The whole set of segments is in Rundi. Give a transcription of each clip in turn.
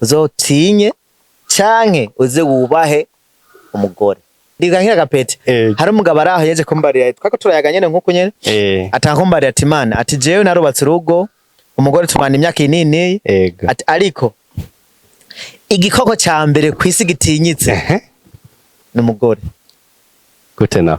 Uzotinye canke uze wubahe umugore. Ndiga nkira gapete. Hari umugabo ari aho yaje kumbarira, twako turayaga nyene nkuko nyene, atankumbarira ati: "Mana," ati, "jewe narubatse urugo, umugore tubana imyaka inini." Ati: "Ariko igikoko ca mbere kw'isi gitinyitse ni umugore." Gute nawe?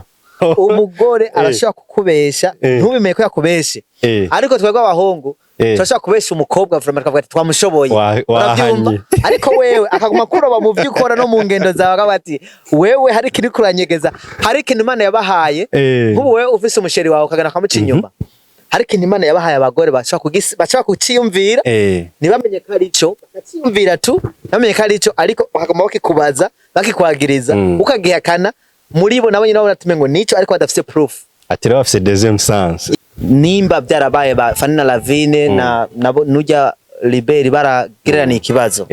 Umugore arashobora kukubesha ntubimenye ko yakubeshe. Ariko twebwe abahungu turashobora kubesha umukobwa vraiment, tukavuga ati twamushoboye. Uravyumva? Wahanye. Ariko wewe akaguma kuroba mu vyo ukora no mu ngendo zawe, akavuga ati wewe hari ikintu uriko uranyegeza, hari ikintu Imana yabahaye. Nk'ubu wewe ufise umuchéri wawe ukagenda ukamuca inyuma, hari ikintu Imana yabahaye abagore bashobora kuciyumvira, ntibamenye ko ari ico, bakaciyumvira tu, ntibamenye ko ari ico, ariko bakaguma bakikubaza, bakikwagiriza, ukagihakana. Muri bo nabo nyine babona ati ngo nico, ariko badafise proof. Ati rero bafise deuxième sens. Nimba byarabaye ba Fanny na Lavine na nabo nujya Liberi baragereraniye ikibazo,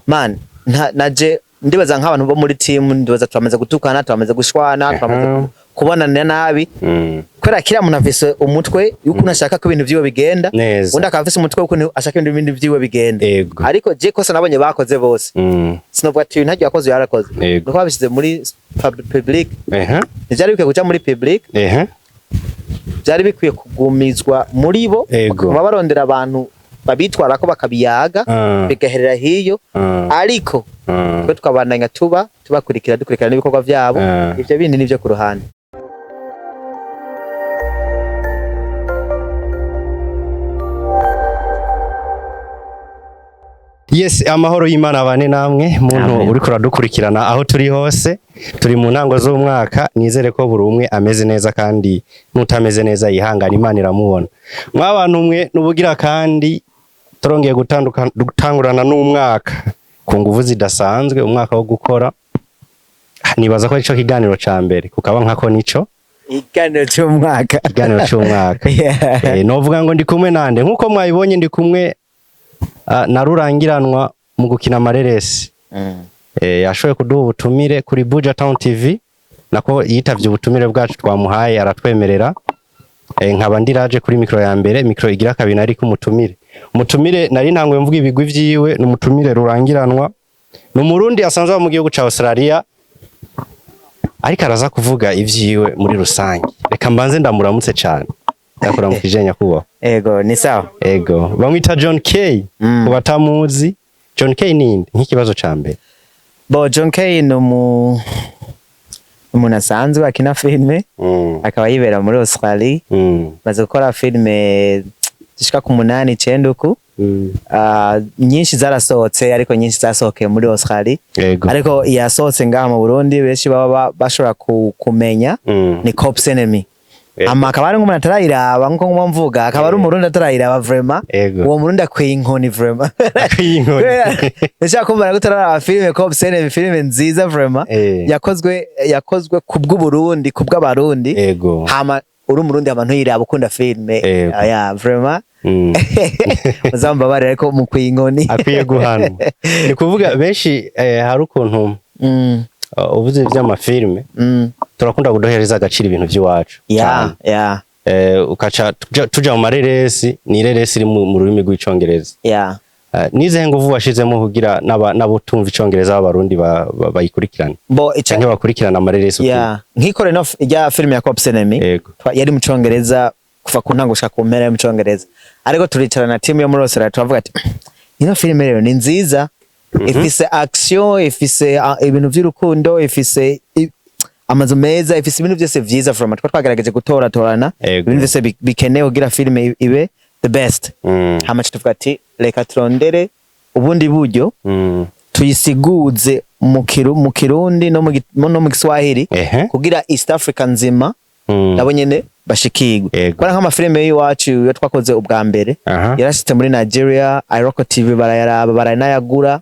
man, naje ndibaza nk'abantu bo muri team, ndibaza turamaze gutukana, turamaze gushwana, turamaze kubonana nabi, kubera kiriya muntu afise umutwe y'ukuntu ashaka ko ibintu vyiwe bigenda, undi akaba afise umutwe w'ukuntu ashaka ibintu vyiwe bigenda. Ariko je kosa nabonye bakoze bose, sinovuga ati ntaryo yakoze, yarakoze, nuko babishyize muri public. Ntivyari bikwiye kuja muri public, byari bikwiye kugumizwa muri bo, bakaba barondera abantu babitwara ko bakabiyaga, bigaherera hiyo. Ariko twe tukabandanya tuba tubakurikira, dukurikirana n'ibikorwa vyabo. Ivyo bindi nivyo ku ruhande. Yes, amahoro y'Imana abane namwe muntu Amen. uriko uradukurikirana aho turi hose. Turi mu ntango z'umwaka, nizere ko buri umwe ameze neza, kandi n'utameze neza yihangana, Imana iramubona. Mwabantu mwe, nubugira kandi turongeye gutangurana n'umwaka ku nguvu zidasanzwe, umwaka wo gukora. Nibaza ko arico kiganiro ca mbere kukaba nkako nico Ikiganiro c'umwaka. Ikiganiro c'umwaka. Novuga ngo ndi kumwe nande? Nkuko mwabibonye, ndi kumwe na rurangiranwa mu gukina amareresi. Yashoboye kuduha ubutumire kuri Buja Town TV, nako yitavye ubutumire bwacu twamuhaye, aratwemerera. Nkaba ndiraje kuri micro ya mbere, micro igira kabiri nari kumutumire. Umutumire nari ntanguye mvuga ibigwi vyiwe, ni umutumire rurangiranwa, ni Umurundi asanzwe aba mu gihugu ca Australia, ariko araza kuvuga ivyiwe muri rusange. Reka mbanze ndamuramutse cane. Ndakuramukije, nyakubahwa. Ego, ni sawa. Ego, bamwita John K. Ku batamuzi, John K ninde? Nk'ikibazo ca mbere. Bo, John K ni umuntu asanzwe akina filime, akaba yibera muri Australia. Maze gukora filime zishika ku munani, icenda uku. Nyinshi zarasohotse, ariko nyinshi zasohokeye muri Australia. Ariko iyasohotse ngaha mu Burundi benshi baba bashobora kumenya ni Cops Enemy. Ama akaba ari nk'umuntu atarayiraba, nkuko nguma mvuga, akaba ari Umurundi atarayiraba, vraiment, uwo Murundi akwiye inkoni vraiment. Akwiye inkoni. Ndashaka kumva ko utararaba filime Cops Enemy, filime nziza vraiment, yakozwe ku bw'Uburundi, ku bw'Abarundi. Hama uri Umurundi, hama ntuyiraba ukunda filime, ya vraiment, muzambabarire, ariko mukwiye inkoni. Akwiye guhanwa. Ni kuvuga benshi hari ukuntu uvuze ivy'amafilime, turakunda kudohereza agaciro ibintu vy'iwacu cane. Ukaca tuja mu mareresi, ni ireresi iri mu rurimi rw'Icongereza. Nizihe nguvu washizemo kugira n'abotumva Icongereza b'Abarundi bayikurikirane Bo ica canke bakurikirana amareresi? Ya, nkikore no rya filime ya Cops Enemy, yari mu Congereza kuva ku ntango gushika ku mpera, yo mu Congereza. Ariko turicara na team yo muri Australia, turavuga ati ino filime rero ni nziza, ifise action, ifise ibintu vy'urukundo, ifise amazu meza, ifise ibintu byose vyiza from twa twagerageje gutoratorana ibintu byose bikenewe kugira filime ibe the best. Hama tuvuga ati reka turondere ubundi buryo tuyisiguze mu Kirundi no mu Giswahili, kugira East Africa nzima nabo nyene bashikirwe. Kubera nk'amafilime y'iwacu iyo twakoze ubwa mbere yarashitse muri Nigeria, Iroko TV barayaraba, baranayagura.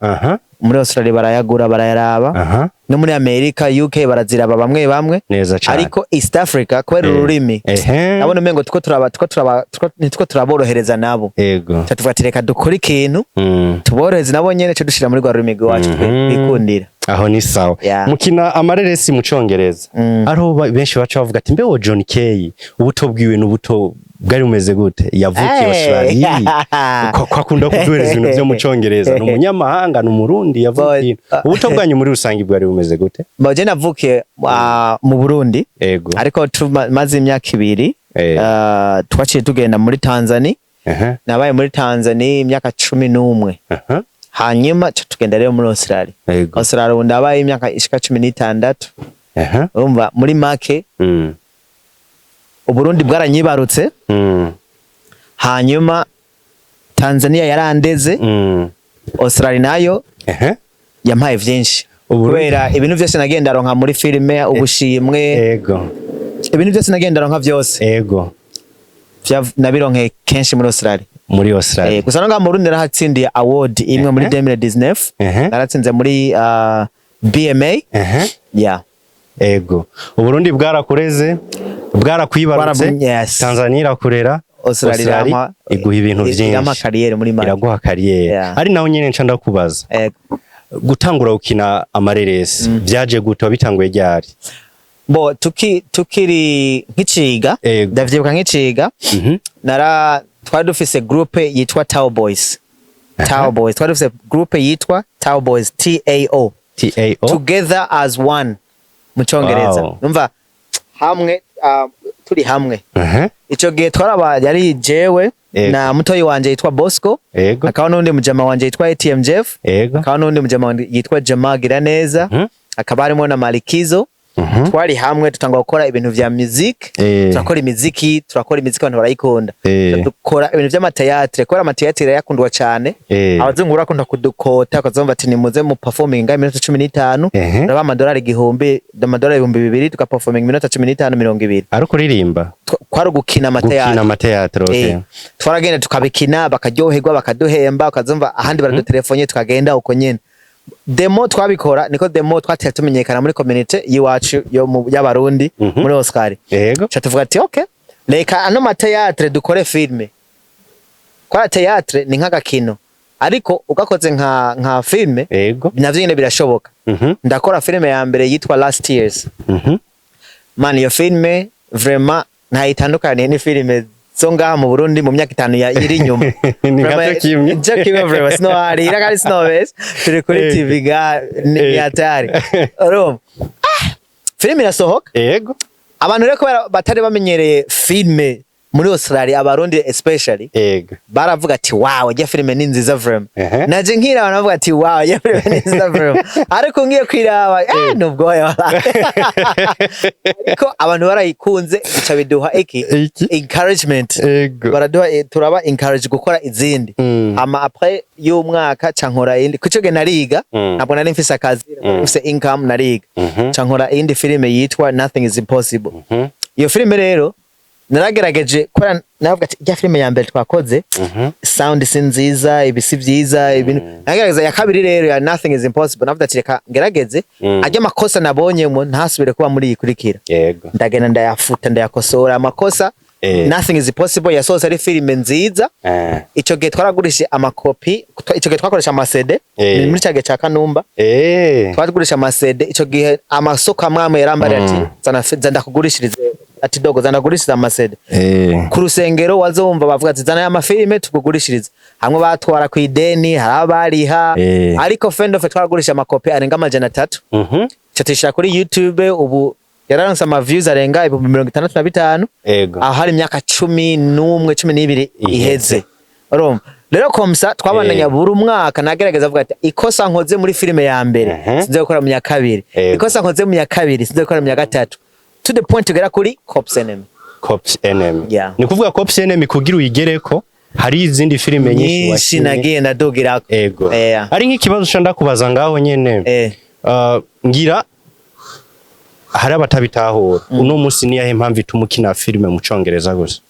Muri Australia barayagura, barayaraba. No muri Amerika, UK baraziraba bamwe bamwe. Neza cane. Ariko East Africa, kubera ururimi, nabona umengo tuko turaba tuko turaba nitwo turaborohereza nabo. Tuvuga ati reka dukore ikintu tuborohereze nabo nyene, cyo dushira muri rwa rurimi rw'iwacu twikundira. Aho ni sawa. Yeah. Mukina amareresi mu Congereza, ariho benshi baca bavuga ati: "Mbe wo John Kay, ubuto bwiwe n'ubuto bwari bumeze gute? Yavukiye Hey. Australia, ko akunda kuduhereza ibintu vyo mu Congereza, ni umunyamahanga, ni Umurundi yavukiye?" Ubuto bwanyu muri rusange bwari bumeze gute? Bo, je navukiye mu Burundi, ariko tumaze imyaka 2 twaciye tugenda muri Tanzania. Nabaye muri Tanzania imyaka 11. Hanyuma ca tugenda rero muri Australia. Australia ubu ndabaye imyaka ishika 16. Urumva, muri make, Uburundi bwaranyibarutse, hanyuma Tanzania yarandeze, Australia nayo yampaye vyinshi, kubera ibintu vyose nagenda ronka muri filime, ubushimwe, ibintu byose nagenda ronka vyose nabironkeye kenshi muri Australia. Muri Australia. Gusa no ngaha mu Burundi narahatsindiye award imwe muri 2019. Naratsinze muri BMA. Yeah. Ego, Uburundi bwarakureze, bwarakwibarutse. Yes. Tanzania irakurera. Australia Australia iguha ibintu irampa vyinshi. Carrière muri make. Iraguha carrière. Ari naho nyene nca ndakubaza, gutangura gukina amareresi vyaje gute? Wabitanguye ryari? Bo, tukiri nk'iciga, ndavyibuka nk'iciga, nara twari dufise groupe yitwa Tao Boys. Tao Boys, twari dufise groupe yitwa Tao Boys, TAO. TAO. Together as one mu Congereza. Numva hamwe, turi hamwe. Ico gihe twaraba yari jewe na mutoyi wanje yitwa Bosco, akaba n'undi mujama wanje yitwa ATM Jeff, akaba n'undi mujama wanje yitwa Jamal Giraneza, akaba harimo na Malikizo. Twari hamwe, tutangwa gukora ibintu vya music. Turakora imiziki, abantu barayikunda. Dukora ibintu vy'ama théâtre, kubera ama théâtre yakundwa cane. Abazungu barakunda kudukota, bakazumva ati: "Nimuze mu performing iminota 15." Uraba amadolari 1000, amadolari 2000, tugaperforming iminota 15, 20. Ari kuririmba? Kwari ugukina Gukina ama théâtre. Ama théâtre, okay. Twaragenda tukabikina, bakaryoherwa, bakaduhemba, ukazumva ahandi baradutelefone, tukagenda uko nyene. Demo twabikora niko demo twateye tumenyekana muri community y'iwacu yo y'Abarundi muri Oscar. Ca tuvuga ati: "Okay, reka ano ma théâtre dukore filme." Kwa théâtre ni nk'agakino, ariko ugakoze nka filme, navyo nyene birashoboka. Ndakora filme ya mbere yitwa Last Years. Man, iyo filme vraiment ntayitandukaniye ni filme zo ngaha mu Burundi mu myaka 5 iri inyuma. Ni nka cyo kimwe. Cyo kimwe vraiment, sinoharira kandi sinobesha, turi kuri TV ga ni hatari. Urumva, filime irasohoka. Abantu rero, kubera batari bamenyereye filme muri Australia, Abarundi especially, baravuga ati: "Wow, ijya filime ni nziza vraiment." Naje nkiraba, navuga ati: "Wow, ijya filime ni nziza vraiment." Ariko ngiye kwiraba, nubwoya, ariko abantu barayikunze, bica biduha iki? Iki? Encouragement. Baraduha, turaba encourage gukora izindi. Hama après y'umwaka ca nkora iyindi. Kuco gihe nariga, ntabwo nari mfise akazi, mfise income, nariga. Ca nkora iyindi filime yitwa Nothing is Impossible. Iyo filime rero naragerageje, kubera navuga ati ijya filime ya mbere twakoze, sound si nziza, ibi si vyiza, ibintu. Nagerageza ya kabiri rero ya Nothing is Impossible, navuga ati: "Reka ngerageze ajya amakosa nabonyemo ntasubire kuba muri ikurikira." Ndagenda ndayafuta, ndayakosora amakosa. Nothing is Impossible yasohotse ari filime nziza. Ico gihe twaragurishije amakopi, ico gihe twakoresha ama CD. Ni muri ca gihe ca Kanumba. Twagurisha ama CD ico gihe, amasoko amwe amwe yarambariye ati: "Zana, zana ndakugurishirize." Ati: "Dogo, zana ndagurishirize ama CD." Ku rusengero wazumva bavuga ati: "Zana aya mafilime tukugurishirize." Hamwe batwara ku ideni, hari abariha. Ariko fin de twaragurisha amakopi arenga 300. Ca tuyishira kuri YouTube, ubu yararonse ama views arenga 65,000. Aho hari imyaka 11, 12 iheze. Urumva rero, comme ça twabandanya buri umwaka, nagerageza avuga ati: "Ikosa nkoze muri filime ya mbere, sinze gukora mu ya kabiri. Ikosa nkoze mu ya kabiri, sinze gukora mu ya gatatu." To the point tugera kuri Cops Enemy. Cops Enemy. Yeah. Ni kuvuga Cops Enemy, kugira uyigereko hari izindi filime nyinshi nyinshi wakinye. Nagiye ndadugirako. Ari nk'ikibazo uca ndakubaza ngaho nyene. Ngira hari abatabitahura. Uno munsi niyahe impamvu ituma ukina filime mu Congereza gusa?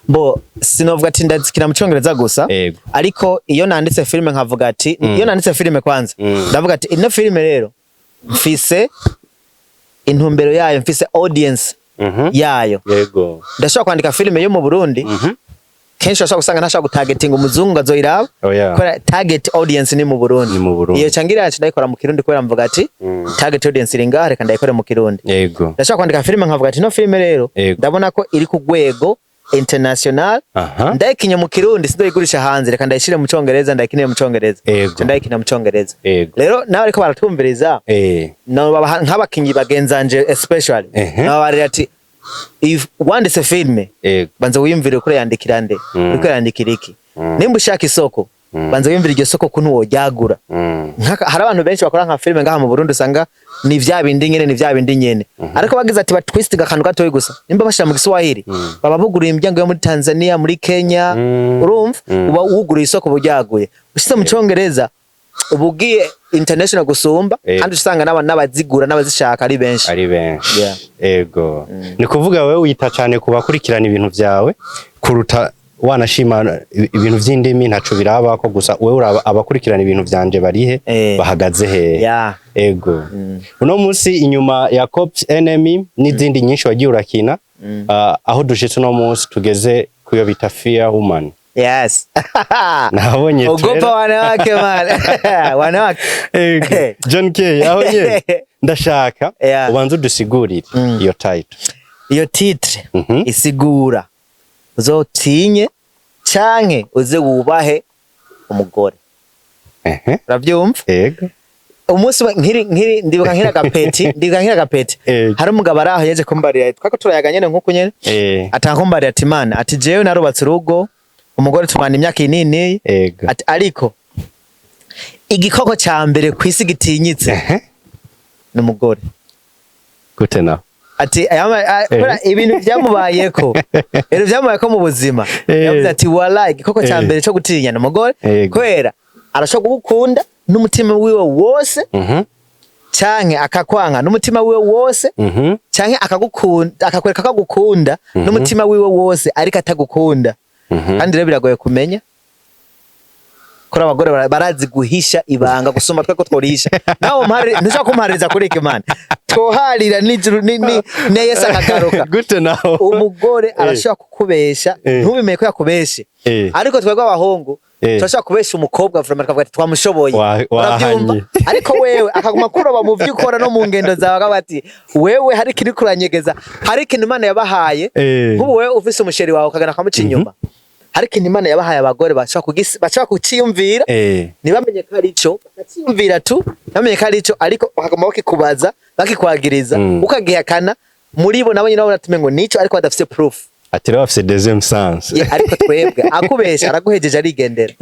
Bo, sinovuga ati ndazikina mu Congereza gusa, ariko iyo nanditse filime nkavuga ati, iyo nanditse filime kwanza, ndavuga ati: "Ino filime rero mfise intumbero yayo, mfise audience yayo." Ndashobora kwandika filime yo mu Burundi, Kenshi urashobora gusanga ntashobora gutargetinga umuzungu ngo azoyiraba, Oya. kubera target audience ni mu Burundi. Ni mu Burundi. Iyo cangira yacu ndayikora mu Kirundi kubera mvuga ati target audience iri ngaha, reka ndayikore mu Kirundi. Ndashobora kwandika filime nkavuga ati no filime rero ndabona ko iri ku rwego international, ndayikinye mu Kirundi sindoyigurisha hanze, reka ndayishire mu Congereza, ndayikinire mu Congereza. Nca ndayikina mu Congereza. Rero nawe ariko baratwumviriza, no nk'abakinyi bagenzanje especially, nababarira ati if wanditse filime, banza wiyumvire uko yandikira nde, uriko yandikira iki. Nimba ushaka isoko, banza wiyumvire iryo soko kuntu woryagura. Hari abantu benshi bakora nka filime ngaha mu Burundi, usanga ni vya bindi nyene, ni vya bindi nyene, ariko bagize ati batwistinga akantu gatoyi gusa, nimba bashira mu Giswahili, baba buguruye imiryango yo muri Tanzania, muri Kenya. Urumva, uba wuguruye isoko buryaguye. Ushize mu Congereza uba ugiye international gusumba, kandi usanga n'abazigura n'abazishaka ari benshi. Ari benshi. Yeah. Ego, ni kuvuga wewe wita cyane ku bakurikirana ibintu byawe kuruta wanashima ibintu by'indimi, ntaco biraba ko gusa wewe uraba abakurikirana ibintu vyanje barihe, bahagaze he. Ego, uno munsi inyuma ya Cops Enemy n'izindi nyinshi wagiye urakina, aho dushitse uno munsi tugeze kuyo bita Fear Woman. Yes. Nabonye Ogopa trailer. wanawake, man. Wanawake. Ego. John K, aho nyene ndashaka ubanze udusigurire iyo title. Iyo titre isigura uzotinye canke uze wubahe umugore. Uravyumva? Ego. Umunsi umwe nkiri ndibuka nkiri agapeti, ndibuka nkiri agapeti, hari umugabo ari aho yaje kumbarira, twako turayaga nyene nkuko nyene, atanga kumbarira ati mana, ati jewe narubatse urugo, umugore tumana imyaka inini, ati ariko igikoko ca mbere kw'isi gitinyitse ni umugore. Gute nawe? Ati kubera ibintu byamubayeko mu buzima, yavuze ati wallahi igikoko ca mbere co gutinya ni umugore, kubera arashobora kugukunda n'umutima wiwe wose, canke akakwanka n'umutima wiwe wose, canke akagukunda, akakwereka ko agukunda n'umutima wiwe wose ariko atagukunda. Kandi rero biragoye kumenya kuri abagore, barazi guhisha ibanga gusumba twe ko tworihisha. Nawe ntushobora kumpaririza kuri iki, man, twoharira n'ijuru ni Yesu akagaruka. Gute nawe? Umugore arashobora kukubesha ntubimenye ko yakubeshe, ariko twebwe abahungu turashobora kubesha umukobwa vraiment tukavuga ati twamushoboye. Uravyumva? Wahanye. Ariko wewe akaguma kuroba mu vyo ukora no mu ngendo zawe, akavuga ati wewe hari ikintu uriko uranyegeza, hari ikintu Imana yabahaye. Nk'ubu wewe ufise umuchéri wawe ukagana akamuca inyuma, hari ikintu Imana yabahaye abagore bashobora kuciyumvira, ntibamenye ko ari ico, bakaciyumvira tu, ntibamenye ko ari ico, ariko bakaguma bakikubaza, bakikwagiriza, ukagihakana. Muri bo nabo nyine babona tumengo nico, ariko badafise proof. Ati rero bafise deuxième sens. Yeah, ariko twebwe akubesha araguhejeje arigendera.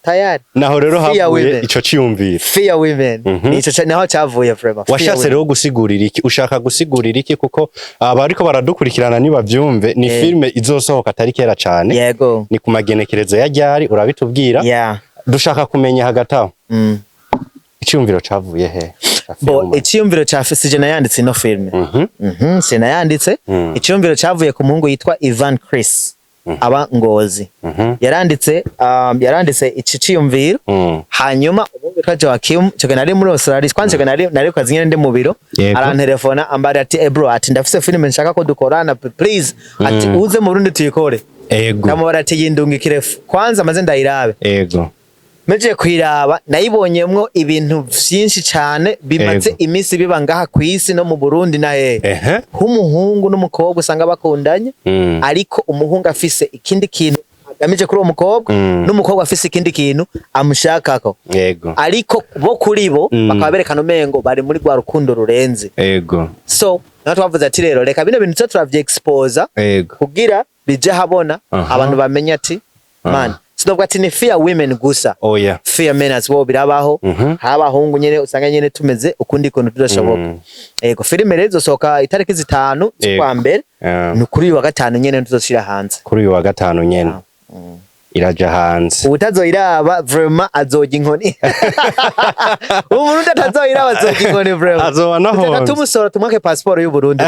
Tayari. Naho rero Fear havuye women. ico ciyumviro. Fear women. Nico naho cavuye vraiment. Fear Washatse women. rero gusigurira iki? Ushaka gusigurira iki? Kuko abariko baradukurikirana nibavyumve, ni filme izosohoka atari kera cane. Ni ku magenekerezo ya ryari? Urabitubwira. Dushaka kumenya hagati aho, iciyumviro cavuye he? Ca Bo, filme. iciyumviro ca sije nayanditse ino filme. Sinayanditse. Iciyumviro cavuye ku muhungu yitwa Ivan Chris, aba Ngozi. Yaranditse iki ciyumviro. Hanyuma umuhungu witwa Joaquim, cyo nari muri Australia, kwanza cyo nari kazi nyene ndi mu biro, arantelefona ambara ati eh bro, ati ndafise filme nshaka ko dukorana, please, ati uze mu Burundi tuyikore. Ndamubara ati yindungikire kwanza maze ndayirabe. Meje kuyiraba, nayibonyemwo ibintu vyinshi cane bimaze iminsi biba ngaha kw'isi no mu Burundi na hehe, nk'umuhungu n'umukobwa usanga bakundanye, ariko umuhungu afise ikindi kintu agamije kuri uwo mukobwa, n'umukobwa afise ikindi kintu amushakako, ariko bo kuri bo bakaba berekana umengo bari muri rwa rukundo rurenze. So naho twavuze ati rero reka bino bintu tuze turavye-exposa kugira bije habona, abantu bamenye ati man, sinovuga ati ni fear women gusa, Oya. fear men as well birabaho. Hari abahungu nyene usanga nyene tumeze ukundi kuntu tudashoboka. Ego, filime rero izosohoka itariki 5 z'ukwa mbere. Ni kuri uyu wa gatanu nyene tuzoshira hanze. Kuri uyu wa gatanu nyene iraja hanze. Utazoyiraba vraiment azojya inkoni. Umurundi atazoyiraba azojya inkoni vraiment. Azoba nahonze. Tuca tumusora tumwake passport y'u Burundi,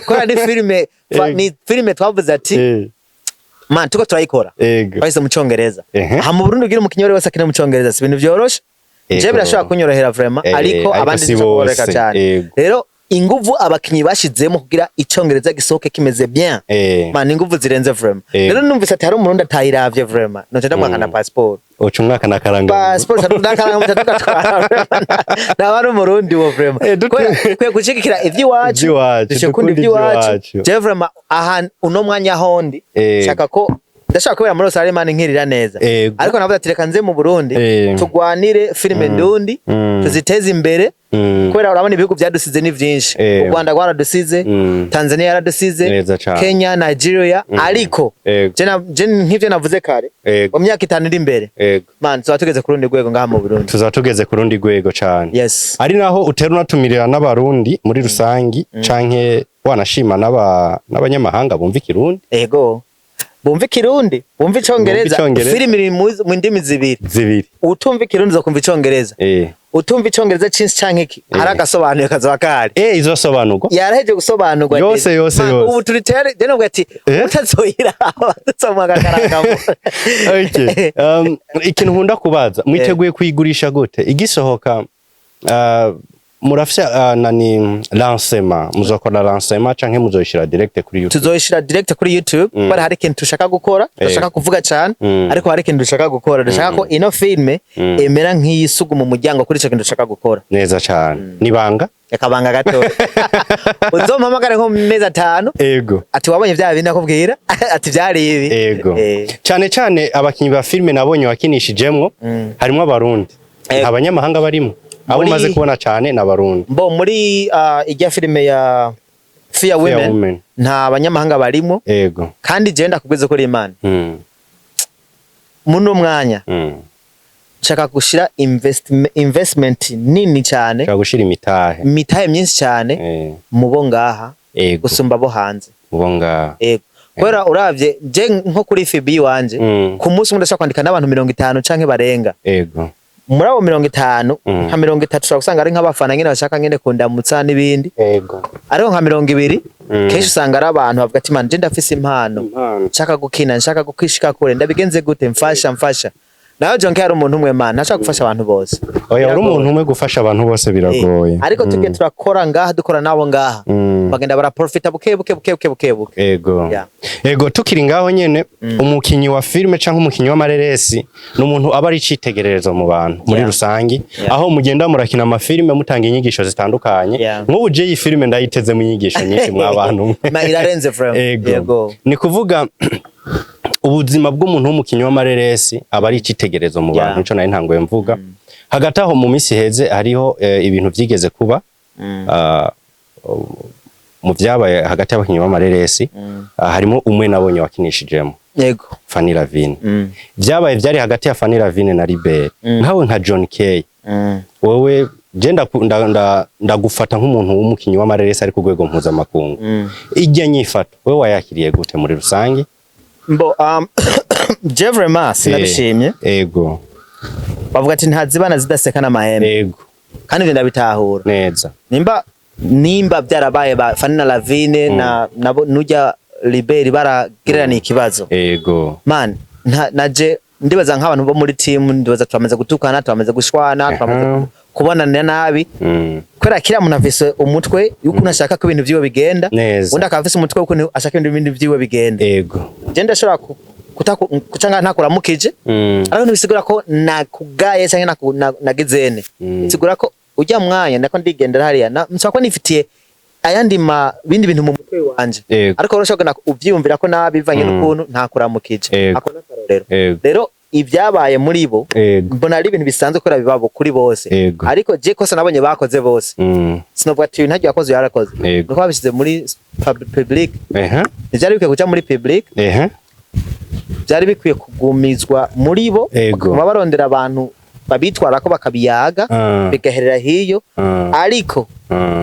kora ni filime ni filime twavuze ati man, tuko turayikora, twahise mu Congereza. Aha mu Burundi ugira umukinyi wese akina mu Congereza si ibintu vyoroshe. Je birashobora kunyorohera vraiment, ariko ariko abandi si ntibishobora bose. cyane. Rero Inguvu abakinyi bashizemo kugira icongereza gisohoke kimeze bien, man, inguvu zirenze vraiment. Rero numvise ati hari umurundi atayiravye, vraiment noce ndamwaka na passport. Uca umwaka na karanga. Passport ndakaranga tugatwara, naba ari umurundi wo vraiment. Kwe gushigikira ivy'iwacu. Ivy'iwacu, dushikunda dukunda ivy'iwacu. ivy'iwacu. Je vraiment aha uno mwanya hondi shaka ko ndashaka kubera muri Australia, man, nkirira neza. Ariko navuze ati reka nze mu Burundi, tugwanire filime ndundi, tuziteze imbere, kubera urabona ibihugu byadusize ni vyinshi. U Rwanda rwaradusize, Tanzania yaradusize, Neza cane. Kenya, Nigeria, ariko je nk'ivyo navuze kare, mu myaka 5 iri imbere, man, tuzoba tugeze ku rundi rwego ngaha mu Burundi. Tuzaba tugeze ku rundi rwego cane. Yes. Ari naho utera unatumirira n'abarundi muri rusangi, canke wanashima n'abanyamahanga bumva ikirundi. Ego, bumva ikirundi, bumva icongereza. Bumva icongereza. Filime iri mu ndimi zibiri. Zibiri. Utumva ikirundi uzokumva icongereza, utumva icongereza cinsi canke iki, hari agasobanuye kazoba kahari. Izosobanurwa. Yaraheje gusobanurwa. Yose, ndetse. yose, Man, yose. ubu turi tayari. Je novuga ati utazoyiraba tuzomuha agakarangamo. Okay. Ikintu nkunda kubaza, mwiteguye kuyigurisha gute igisohoka? Murafise nani, lancement? Muzokora lancement canke muzoyishira direct kuri YouTube? Tuzoyishira direct kuri YouTube, kubera hari ikintu dushaka gukora, dushaka kuvuga cyane. Ariko hari ikintu dushaka gukora, dushaka ko ino filme emera nk'iyisugu mu muryango kuri ico kintu dushaka gukora. Neza cane, nibanga. Akabanga gato, uzompamagare nko mu mezi 5, ati wabonye vya bindi nakubwira, ati vyari ibi. Ego. Cane cane abakinyi ba filme nabonye wakinishijemwo, harimwo abarundi. Abanyamahanga barimo abo maze kubona cane n'abarundi. Mbo muri ijya filime ya Fear Women, Women. nta banyamahanga barimo. Kandi je ndakubwiza ko Imana, muno mwanya nshaka gushira investment nini cyane. Ushaka gushira imitahe. Imitahe myinshi cyane mu bo ngaha gusumba bo hanze. Ubo ngaha. Ego, kubera uravye je nko kuri FB wanje, ku munsi umwe ndashaka kwandika n'abantu 50 canke barenga. Muri abo 50, nka 30 ushobora gusanga ari nk'abafana nyene bashaka nyene kundamutsa n'ibindi, ariko nka 20 kenshi usanga ari abantu bavuga ati man, je ndafise impano, Impano. nshaka gukina, nshaka kwishika kure, ndabigenze gute? Mfasha, mfasha. Nawe Jonke hari umuntu umwe, man, ntashaka gufasha abantu bose. Oya, uri Biragoye. umuntu umwe gufasha abantu bose biragoye. Ariko tugiye turakora ngaha, dukora nabo ngaha, bagenda baraprofita buke buke buke buke buke buke. Ego. Ego, tukiri ngaho nyene, umukinyi wa filme canke umukinyi w'amareresi ni umuntu aba ari icitegererezo mu bantu muri rusangi, aho mugenda murakina amafilme mutanga inyigisho zitandukanye. Nk'ubu je iyi filme ndayiteze mu inyigisho nyinshi mwa bantu mwe. Ma irarenze vraiment. Ego. Yego. Ni kuvuga ubuzima bw'umuntu w'umukinyi w'amareresi aba ari icitegererezo mu bantu. Nico nari ntanguye mvuga. Hagati aho mu minsi iheze hariho ibintu vyigeze kuba, mu vyabaye hagati y'abakinyi b'amareresi, harimo umwe nabonye wakinishijemo, Fanny Lavine. Vyabaye vyari hagati ya Fanny Lavine na Libert. Nkawe nka John Kay, wewe je ndagufata nk'umuntu w'umukinyi w'amareresi ari ku rwego mpuzamakungu, ijya nyifato wewe wayakiriye gute muri rusange? Mbo je vraiment sinabishimye. Bavuga ati ntazibana zidaseka n'amahembe. Kandi ivyo ndabitahura. Nimba byarabaye ba Fanny na Lavine na nabo nujya Liberi baragererana ikibazo, man, naje ndibaza nk'abantu bo muri team, ndibaza turamaze gutukana, turamaze gushwana, turamaze kubonana nabi, kubera kiriya muntu afise umutwe y'ukuntu ashaka ko ibintu vyiwe bigenda, undi akaba afise umutwe w'ukuntu ashaka ibintu vyiwe bigenda. Je ndashobora kucanga ntakuramukije, ariko ntibisigura ko nakugaye canke nagizene. Bisigura ko ujya mwanya ndako ndigendera hariya, nshobora kuba nifitiye ayandi ma bindi bintu mu mutwe wanje, ariko urashobora uvyiyumvira ko nabi bivanye n'ukuntu ntakuramukije. Ako n'akarorero. Rero ibyabaye muri bo, mbona ari ibintu bisanzwe kubera bibabo kuri bose. Ariko je kosa nabonye bakoze bose, sinovuga ati uyu ntaryo yakoze, uyu yarakoze, nuko babishyize muri public. Ntivyari bikwiye kuja muri public, byari bikwiye kugumizwa muri bo, bakaguma barondera abantu babitwara ko bakabiyaga, bigaherera hiyo. Ariko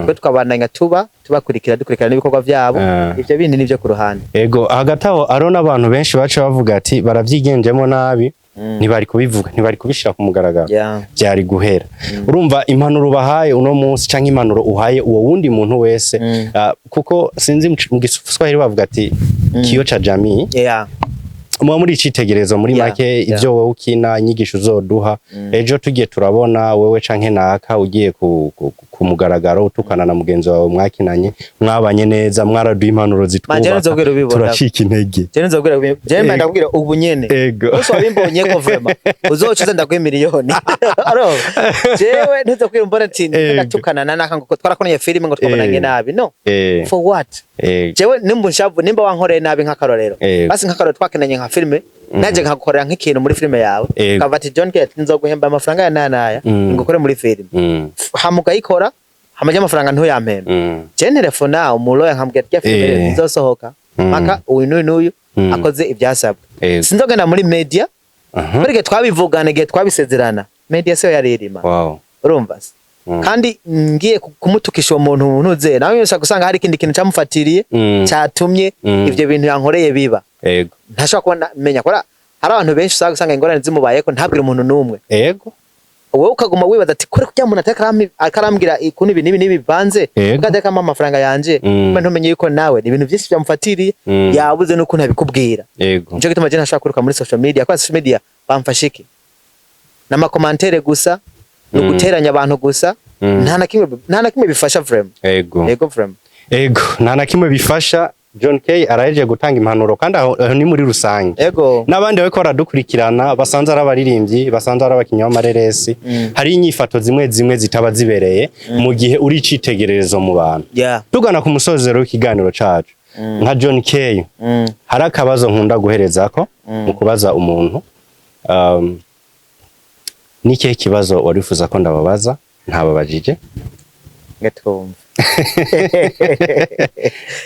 twe tukabandanya tuba tubakurikira, dukurikirana n'ibikorwa vyabo. Ivyo bindi nivyo ku ruhande. Ego, hagati aho hariho n'abantu benshi baca bavuga ati barabyigenjemo nabi, ntibari kubivuga, ntibari kubishira ku mugaragaro, byari guhera. Urumva impanuro bahaye uno munsi canke impanuro uhaye uwo wundi muntu wese, kuko sinzi mu Giswahili bavuga ati kioo cha jamii, muba muri icitegererezo muri make. Ivyo wowe ukina, inyigisho uzoduha ejo, tugiye turabona wewe canke naka ugiye ku, ku, ku ku mugaragaro utukana na mugenzi wawe mwakinanye, mwabanye neza, mwaraduha impanuro Manje zitwubaka, nzobwira ubibona. Turacika intege. Je nzobwira, je mba ndakubwira ubu nyene. Umunsi wabimbonye ko vraiment uzocuza ndaguha miliyoni. Aro jewe ntuzokubwira mbona ati ndatukana na naka ngo twarakonye filime, ngo twabonanye nabi, no. For what? Jewe nimba unshavu, nimba wankoreye nabi, nk'akarorero, basi nk'akarorero twakinanye nka filime, naje nkagukorera nk'ikintu muri filime yawe, kavuga ati John Kate, nzoguhemba amafaranga ya naya, ngukore muri filime, hama ukayikora, hama amafaranga ntuyampembe, je ntelefona umuloya nkambwira ati rya filime izosohoka mpaka uyu n'uyu n'uyu akoze ibyasabwe. Sinzogenda muri media kubera igihe twabivugana, igihe twabisezerana, media siyo yari irima. Urumva se? Kandi ngiye kumutukisha uwo muntu ntuze nawe ushobora gusanga hari ikindi kintu camufatiriye catumye ivyo bintu yankoreye biba. Ntashobora kubona menya kora. Hari abantu benshi usanga ingorane zimubayeko ntabwire umuntu n'umwe. Wowe ukaguma wibaza ati kore kugira umuntu atarambwira ukuntu ibi n'ibi n'ibi bivanze, kuko atariko amafaranga yanje, mba ntumenye yuko nawe ni ibintu byinshi byamufatiriye, yabuze n'ukuntu abikubwira. Nico gituma je ntashobora kwiruka muri social media, kubera social media bamfasha iki? N'ama commentaires gusa, ni uguteranya abantu gusa. Nta na kimwe bifasha vraiment. Ego vraiment. Ego, nta na kimwe bifasha. John Kay arahejeje gutanga impanuro, kandi aho ni muri rusange. N'abandi bariko baradukurikirana basanzwe ari abaririmbyi, basanzwe ari abakinyi b'amareresi, hari inyifato zimwe zimwe zitaba zibereye mu gihe uri icitegererezo mu bantu. Tugana ku musozero w'ikiganiro cacu, nka John Kay, hari akabazo nkunda guherezako mu kubaza umuntu, ni ikihe kibazo wari wifuza ko ndababaza ntababajije? Ngatwumva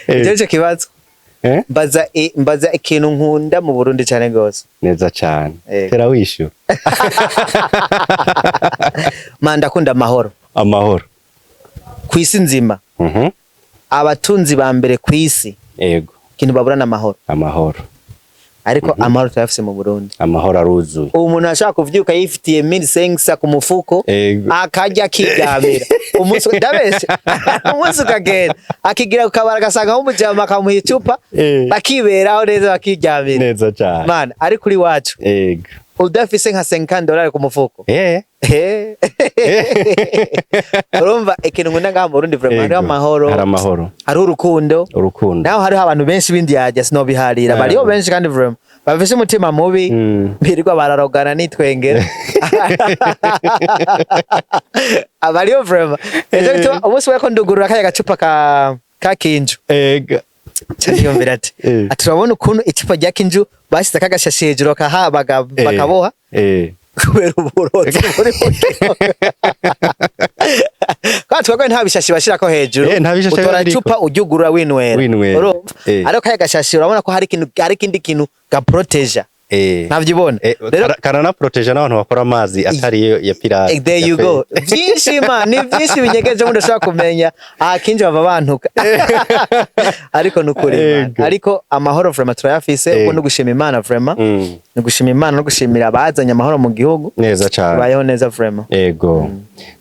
icyo nicyo kibazo. Eh? Mbaza ikintu nkunda mu Burundi cyane gose. Neza cane. Ego. Tera wishyura. Man, ndakunda amahoro. Amahoro. Ku isi nzima, abatunzi ba mbere ku isi, ikintu babura n'amahoro. Amahoro. Ariko amahoro turayafise mu Burundi. Amahoro aruzuye. Ubu umuntu ashaka kuvyuka yifitiye 1500 ku mufuko, akarya akiryamira, umunsi ndabeshe, umunsi ukagenda akigira ku kabara, agasanga nk'umujama akamuha icupa, bakiberaho neza bakiryamira. Neza cane. Man, ari kuri wacu udafise nka $50 ku mufuko, urumva ikintu nkunda ngaha mu Burundi vraiment, hariho amahoro. Hari amahoro. Hariho urukundo. Urukundo. Naho hariho abantu benshi b'indyarya, sinobiharira, bariho benshi kandi vraiment bafise umutima mubi, birirwa bararogana nitwengera, abariyo vraiment. Ejo gituma umunsi weko ndugurura kaya gacupa ka kinju, niyumvira ati ati urabona ukuntu icupa rya kinju bashyize akagashashi hejuru bakaha bakaboha, kubera uburozi buri mu kiyoga. Kandi twebwe nta bishashi bashirako hejuru. Nta bishashi Utora biba biriko. icupa ujyugurura winywera. Winywera. Urumva? Ariko kaya gashashi urabona ko hari ikintu, hari ikindi kintu gaproteja. Ntavyibona. Rero Karanaproteja n'abantu bakora amazi atari yo ya pirate. There you go. Byinshi man, ni byinshi binyegeje umuntu ashobora kumenya. Aha kinji bava bantuka. Ariko nukuri man. Ariko amahoro vraiment turayafise, ubwo no gushima Imana vraiment. Ni gushima Imana no gushimira abazanye amahoro mu gihugu. Neza cane. Tubayeho neza vraiment. Ego.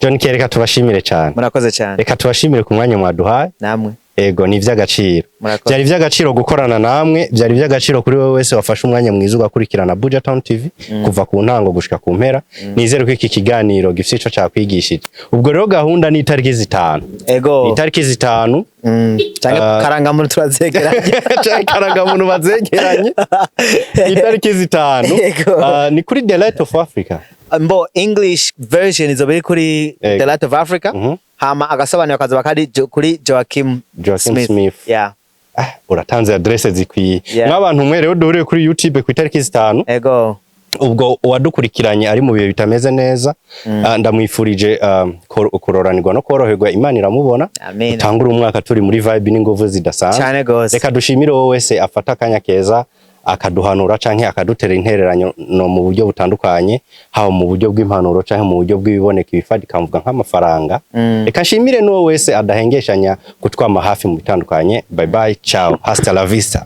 John K, reka tubashimire cane. Murakoze cyane. Reka tubashimire ku mwanya mwaduhaye. Namwe. Ego, ni ivy'agaciro. Murakoze. Byari ivy'agaciro gukorana namwe, byari ivy'agaciro kuri wowe wese wafashe umwanya mwiza ugakurikirana Buja Town TV kuva ku ntango gushika ku mpera. Nizere ko iki kiganiro gifise ico cakwigishije. Ubwo rero gahunda ni itariki 5. Ego. Itariki 5. Canke Ah. karangamuntu turazegeranye. Canke karangamuntu bazegeranye. Itariki 5. Ego. Ni kuri The Light of Africa. Mbo English version izoba iri kuri Ego. The Light of Africa. Hama agasobanuro kazoba kari kuri Joachim Joachim Smith. Smith. Yeah. Ah, uratanze adresse zikwiye. Mw'abantu mwe rero duhuriye kuri YouTube ku itariki 5. Ego. Ubwo uwadukurikiranye ari mu bihe bitameze neza, ndamwifurije kuroranirwa no koroherwa, Imana iramubona. Amen. Utangure umwaka turi muri vibe n'inguvu zidasanzwe. Cane gose. Reka dushimire wowe wese afata akanya keza akaduhanura canke akadutera intererano no mu buryo butandukanye, haba mu buryo bw'impanuro canke mu buryo bw'ibiboneka, ibifatika, mvuga nk'amafaranga. Reka nshimire n'uwo wese adahengeshanya kutwama hafi mu bitandukanye. Bye bye, ciao, hasta la vista.